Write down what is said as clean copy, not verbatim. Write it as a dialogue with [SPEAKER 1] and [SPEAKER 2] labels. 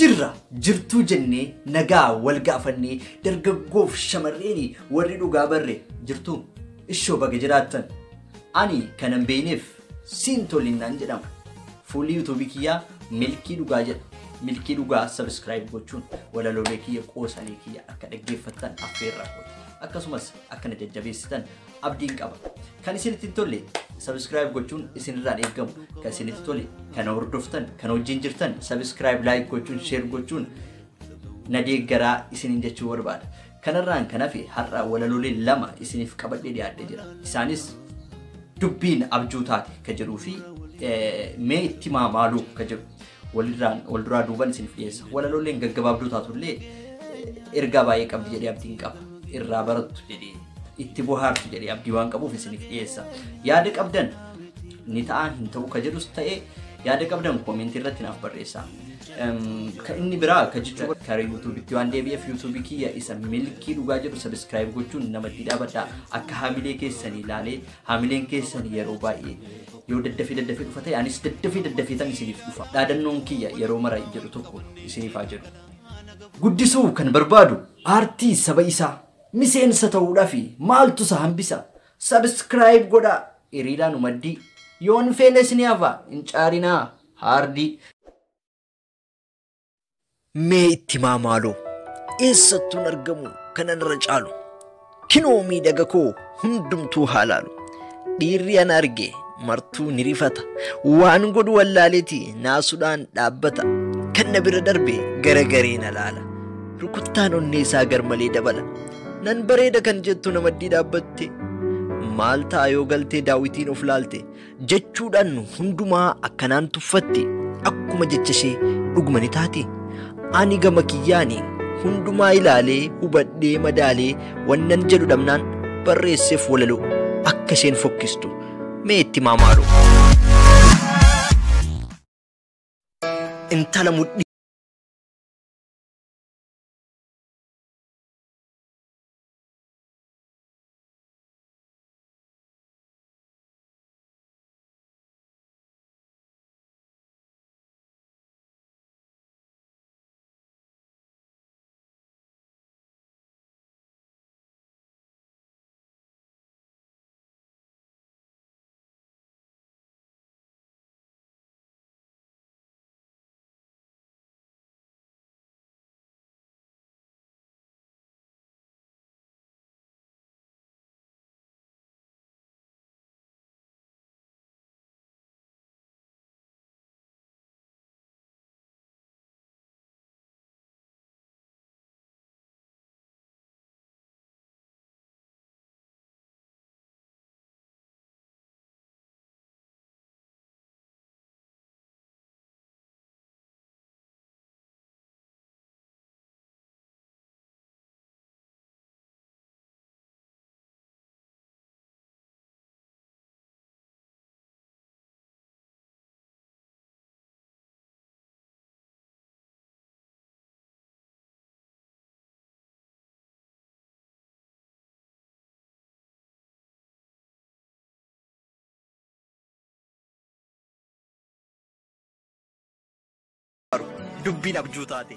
[SPEAKER 1] Jirra jirtuu jennee nagaa wal gaafannee dargaggoof shamarreeni warri dhugaa barre jirtuu ishoo baga jiraattan. Ani kanan beekneef siin tolinnaan jedhama. Fuulli yuutuubii kiyyaa Milkii Dhugaa jedha. Milkii Dhugaa subscribe gochuun walaloolee kiyya qoosalee kiyya akka dhaggeeffattan affeerraa kooti. Akkasumas akka na jajjabeessitan abdiin qaba. Kan isinitti hin tolle subscribe gochuun isinirraan eeggamu. Kan isinitti tole kan hordoftan kan wajjin jirtan subscribe like gochuun share gochuun na deeggaraa isiniin jechuu barbaada. Kanarraan kan hafe har'a walaloolee lama isiniif qabadhee dhiyaadhee jira. Isaanis dubbiin abjuu taate ka jedhuu fi mee itti maaluu ka jedhu walirraan wal duraa duuban isiniif dhiyeessa. Walalooleen gaggabaabduu taatullee ergaa baay'ee qabdi jedhee abdiin qaba. Irraa barattu jedhee itti bohaartu jedhee abdii waan qabuuf isiniif dhiyeessa. Yaada qabdan ni ta'a hin ta'u ka jedhus ta'ee yaada qabdan koomentii irratti naaf barreessaa. Kan inni biraa ka jechuun karaa yuutuubitti waan deebi'eef yuutuubii kiyya isa Milkii Dhugaa jedhu subscribe gochuun namatti dhaabadha. Akka haamilee keessanii ilaalee haamileen keessanii yeroo baay'ee yoo daddafee daddafee dhufa ta'e anis daddafee daddafee tan isiniif dhufa. Dhaadannoon kiyya yeroo mara jedhu tokko isiniif haa jedhu. Guddisuu kan barbaadu aartii saba isaa miseensa ta'uudhaaf maaltu isa hambisa? Subscribe godhaa hiriiraan umaddii yoon feene isinii hafa hin caarinaa haardii. Mee itti maaloo eessattuun argamu kanan irra caalu kinoo miidhaga koo hundumtuu haa laalu. Dhiirri ana arge martuu ni rifata waan godhu wallaaleeti naasuudhaan dhaabbata kan na bira darbe garagaree na laala rukuttaan onnee isaa garmalee dabala nan bareeda kan jettu namaddii dhaabbatte maal ta'a yoo galtee daawwitiin of laalte jechuudhaan hundumaa akkanaan tuffatte akkuma jecha ishee dhuguma ni taate. Ani gama kiyyaani hundumaa ilaalee hubadhee madaalee wannan jedhu dhabnaan barreesseef walaloo akka isheen fokkistu mee itti maaloo. Intala mudhii dubbiin abjuu taate.